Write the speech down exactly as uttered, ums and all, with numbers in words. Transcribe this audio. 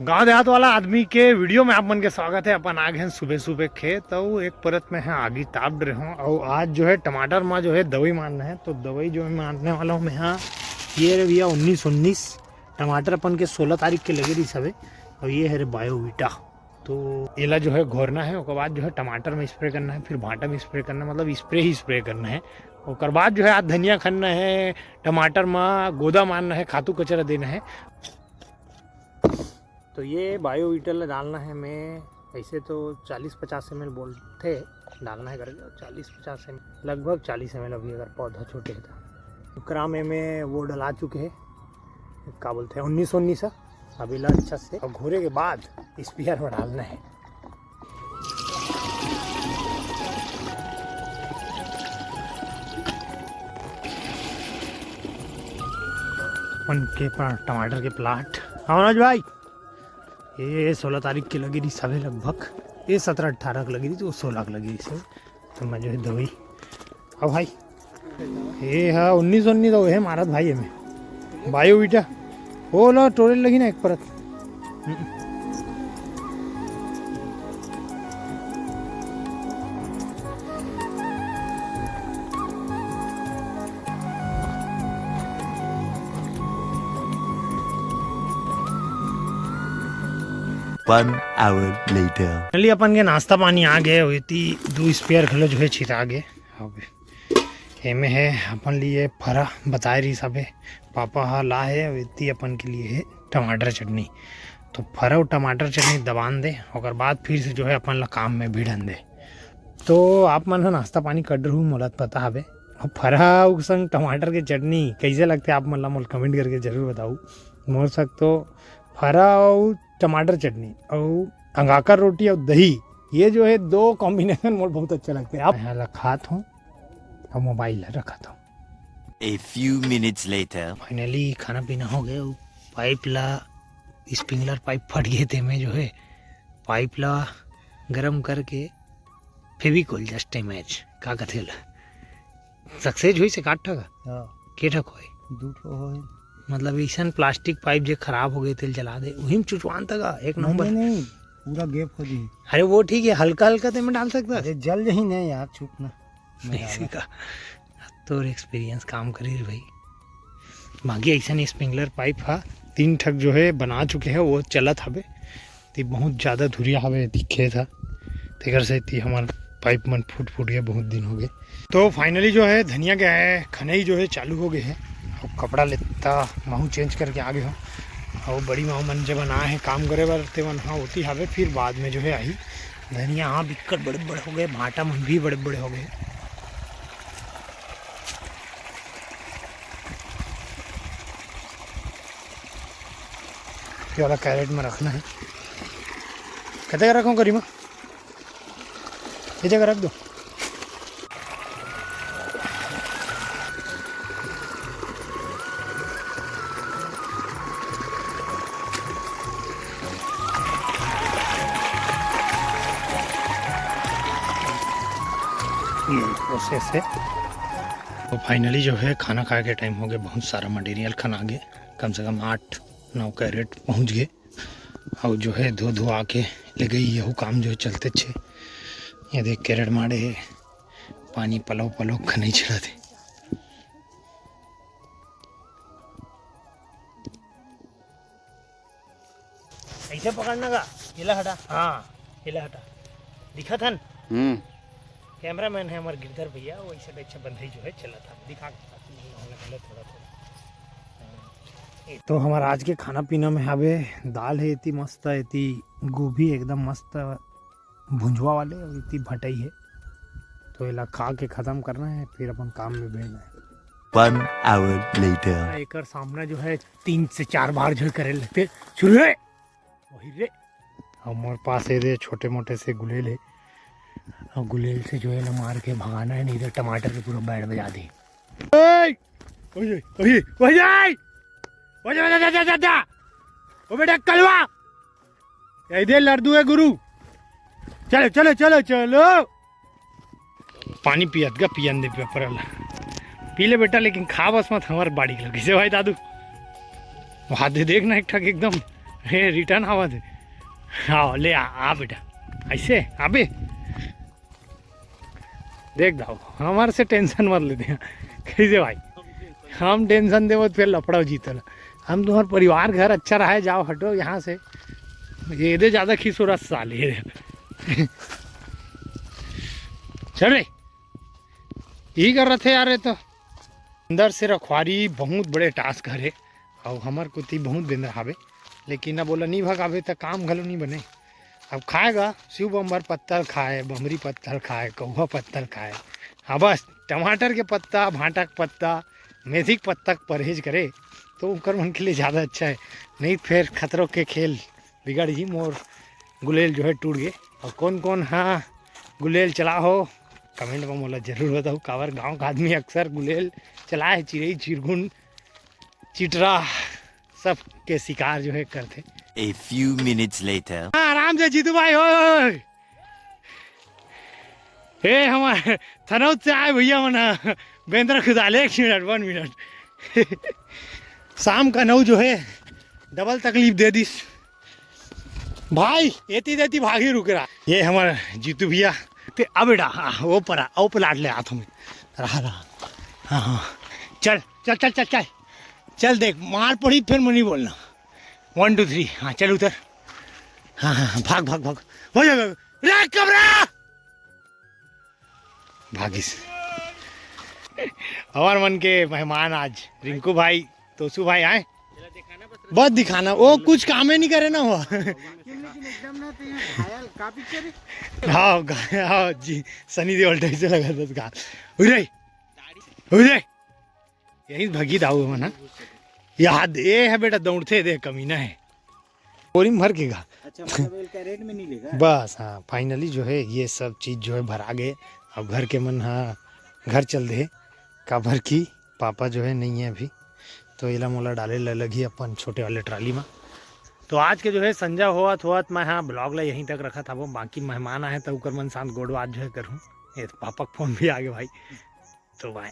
गांव देहात वाला आदमी के वीडियो में आप मन के स्वागत है। अपन आ गए हैं सुबह सुबह खेत, अउ एक परत में है आगी ताप डरे हूँ। अउ आज जो है टमाटर में जो है दवाई मारना है, तो दवाई जो मैं मारने वाला हूँ मैं, हाँ, ये रे भैया उन्नीस उन्नीस। टमाटर अपन के सोलह तारीख के लगे रही सबे। और ये है रे बायोवीटा। तो एला जो है घोरना है, ओकर बाद जो है टमाटर में स्प्रे करना है, फिर भांटा में स्प्रे करना है, मतलब स्प्रे ही स्प्रे करना है। ओकर बाद जो है आज धनिया खनना है, टमाटर में गोदा मारना है, खातू कचरा देना है। तो ये बायोवीटा डालना है मैं, ऐसे तो चालीस पचास एम एल बोलते डालना है करके, चालीस पचास एम एल, लगभग चालीस एम एल अभी अगर पौधा छोटे है तो। ओकरा में मैं वो डला चुके हैं, का बोलते हैं, उन्नीस उन्नीस है। अभी ला अच्छा से और घोरे के बाद स्पेयर में डालना है। अपन के पा-, टमाटर के प्लाट, हाँ मनोज भाई, ये सोलह तारीख के लगे रही सबे लगभग, ये सत्रह अट्ठारह के लगे रही, तो सोलह के लगे रही सबे। तो मैं जो है दवाई, अब भाई ये है उन्नीस उन्नीस, तो है मारत भाई एमे बायोवीटा। ओ लो, टोरे लगी ना एक परत। हम्म। One hour later. चलिए, अपन के नाश्ता पानी आ गए, वही दू स्पेयर घलो जो है छिता गए। अब एमे है अपन लिए फरा, बताए रही सबे, पापा हा ला है, वही अपन के लिए है टमाटर चटनी। तो फरा और टमाटर चटनी दबान दे, ओकर बाद फिर से जो है अपन ला काम में भिड़न दे। तो आप मन ह नाश्ता पानी कर रहू, मोला तो पता हवे। अब फरा अउ संग टमाटर के चटनी कैसे लगथे, आप मन ला मोला कमेंट करके जरूर बताऊ। मोर सक तो फरा अउ टमाटर चटनी अउ अंगाकर रोटी अउ दही, ये जो है दो कॉम्बिनेशन मोला बहुत अच्छा लगथे। आप यहाँ ला खात हूँ और मोबाइल ला रखत हूँ। A few minutes later. Finally खाना पीना हो गया। वो पाइप ला, स्प्रिंकलर पाइप फट गए थे, मैं जो है पाइप ला गरम करके फेविकोल जस्ट ए मैच का कथे ला, सक्सेस हुई से काट ठका। हाँ। के ठक होए? दू ठो होए। मतलब ऐसन प्लास्टिक पाइप जे खराब हो गए, तेल जला दे, वही में चुचवान तक एक नहीं, नंबर। नहीं, नहीं, पूरा गैप हो जी। अरे वो ठीक है, हल्का हल्का ते में डाल सकता है। अरे जल ही नहीं यार, चुप ना। मजा आ इसी रहा। का तोर एक्सपीरियंस काम करी रे भाई। बाकी ऐसन स्प्रिंकलर पाइप हा तीन ठक जो है बना चुके हैं, वो चलत हवे। ती बहुत ज़्यादा धुरिया हवे ती खेत हा, तेकर से ती हमार पाइप मन फूट फूट गए, बहुत दिन हो गए। तो फाइनली जो है धनिया के है खनई जो है चालू हो गए है। अब कपड़ा लेता महू चेंज करके आ गए हो। और बड़ी माँ मन जब आए हैं काम करे बर, ते मन हाँ होती हवे, फिर बाद में जो है आई। धनिया हाँ बिक्कट बड़े बड़े हो गए, भाटा मन भी बड़े बड़े हो गए। ये वाला कैरेट में रखना है। कितने का रखूँ करीमा? ये जगह रख दो। हम्म, ऐसे, ऐसे। तो फाइनली जो है खाना खाए के टाइम हो गए, बहुत सारा मटेरियल खना गए, कम से कम आठ नौ कैरेट पहुँच गए। और जो है धो धो आके ले गई, यहू काम जो है चलते छे। ये देख कैरेट मारे है, पानी पलो पलो खनई छिड़त हे। ऐसे पकड़ना का, एला हटा, हाँ, एला हटा, दिखत हन। हम्म। कैमरामैन है हमारे गिरधर भैया, वो ऐसे अच्छा बंधई जो है चला था, दिखा के साथ में होने वाला थोड़ा थोड़ा। हाँ। तो हमारा आज के खाना पीना में हवे दाल है, इतनी मस्त, इतनी गोभी एकदम मस्त भुंजवा वाले, और इतनी भटई है। तो एला खा के खत्म करना है, फिर अपन काम में भिड़ना है। One hour later. एकर सामना जो है तीन से चार बार जो है करे लगते शुरू है। वही रे, हमारे पास ये दे छोटे मोटे से गुलेल है, और गुलेल से जो है ना मार के भगाना है, नहीं तो टमाटर के पूरा बैंड बजा दे। ओए! ओए! ओए! ओए! ओए! जा, जा, जा, जा, जा! ओ बेटा कलवा! ये दे लड़दू है गुरु। चलो, चलो, चलो, चलो। पानी पियत गा, पियन दे पेपर वाला। पी ले बेटा, लेकिन खा बस मत, हमार बाड़ी के लगे से भाई दादू। वहाँ दे देखना एक ठक एकदम हे, रिटर्न आवत हे। हाँ, ले आ, आ बेटा, ऐसे आबे। देख दाऊ, हमर से टेंशन मत लेते हैं। कैसे भाई? हम टेंशन देवो तो फिर लफड़ा जीतल। हम तुम्हार परिवार घर अच्छा रहे, जाओ हटो यहाँ से। ये दे ज्यादा खीस हो रहा साले। चल रे, यही कर रहे थे यार। ये तो अंदर से रखवारी बहुत बड़े टास्क हरे। अउ हमर कोती बहुत बेंदरा हावे, लेकिन अब ओला नी भगाबे त काम घलो नी बने। अब खाएगा शिव बम्बर पत्तल खाए, बमरी पत्तल खाए, कौहा पत्तल खाए। हाँ बस, टमाटर के पत्ता, भांटा के पत्ता, मेथी के पत्ता के परहेज करे तो ओकर मन के लिए ज़्यादा अच्छा है। नहीं फिर खतरों के खेल बिगड़ ही, मोर गुलेल जो है टूट गए। और कौन कौन हाँ गुलेल चला हो, कमेंट में मोला जरूर बताओ। काबर गांव का आदमी अक्सर गुलेल चलाए, चिरई चिरगुन चिटरा सब के शिकार जो है करथे। A few minutes later. हाँ, आराम से जीतू भाई, ओए, ओए, ओए। ए, हमारे थनौत से आए भैया मन ह, बेंदरा खुदा ले, एक मिनट, वन मिनट। शाम का नौ जो है, डबल तकलीफ दे दिस भाई, एती देती भागी रुक रहा। ये हमारा जीतू भैया, ते अब बेटा, हाँ, वो परा, वो पलाट ले आता हूँ। रहा, रहा। हाँ, हाँ। चल, चल, चल, चल, चल। चल देख, मार पड़ी, फिर मैं नहीं बोलना। वन, टू, थ्री। हाँ, चल उतर। हाँ, हाँ, हाँ, भाग, भाग, भाग। भाग, भाग, भाग। रे कबरा! भागिस। हमार मन के मेहमान आज रिंकू भाई, तोसू भाई आए। बस दिखाना, वो कुछ काम ही नहीं करे ना वो। एकदम ना तो यहाँ घायल, का पिक्चर है? हाँ, गा-, हाँ जी, सनी देओल टाइप से लगा था उसका। उरे, उरे, यही भगी दाऊ है ना। याद ये है बेटा, दौड़ते दे, कमीना है। बोरी में भर के गा। अच्छा, मतलब ये कैरेट में नहीं लेगा? बस हाँ, फाइनली जो है ये सब चीज़ जो है भरा गए। अब घर के मन हाँ घर चल दे, काबर की पापा जो है नहीं है अभी, तो एला मोला डाले ल लगही अपन छोटे वाले ट्राली में। तो आज के जो है संजा होवत होवत मैं हाँ ब्लॉग ला यहीं तक रखत हवं। बाकी मेहमान आए तो उकर मन साथ गोड़ बात जो है करूँ। ये तो पापा के फोन भी आ गए भाई, तो बाय।